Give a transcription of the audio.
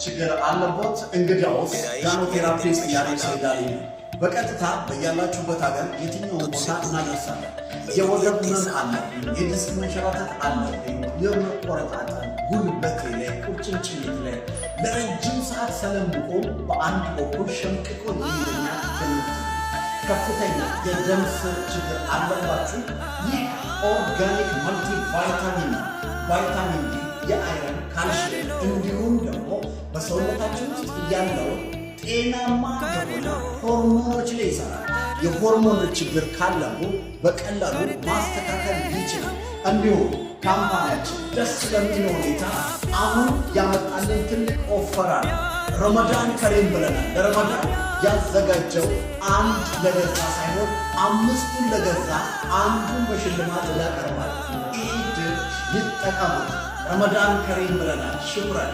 ችግር አለቦት? እንግዲያውስ ጋኖ therapist ያሬድ ሰይዳሊ ነው። በቀጥታ በያላችሁበት ሀገር የትኛውን ቦታ እናደርሳለን። የወገብ ህመም አለብኝ፣ የዲስክ መንሸራተት አለብኝ፣ የመቆረጣጠም፣ ጉልበቴ ላይ፣ ቁርጭምጭሚት ላይ ለረጅም ሰዓት ስለምቆም በአንድ በኩል ሸምቅቆ ይይዘኛል። ከፍተኛ የደም ስር ችግር አለባችሁ? ይህ organic multivitamin ነው። ቫይታሚን ዲ፣ የ iron፣ ካልሽየም እንዲሁም ደግሞ በሰውነታችን ውስጥ ያለው ጤናማ የሆነ ሆርሞኖች ላይ ይሰራል። የሆርሞን ችግር ካለቡ በቀላሉ ማስተካከል ይችላል። እንዲሁም company ያችን ደስ በሚል ሁኔታ አሁን ያመጣልን ትልቅ offer አለ። ረመዳን ከሪም ብለናል። ለረመዳን ያዘጋጀው አንድ ለገዛ ሳይሆን አምስቱን ለገዛ አንዱን በሽልማት ያቀርባል። ይህ ድል ይጠቀሙት። ረመዳን ከሪም ብለናል። ሽኩረን።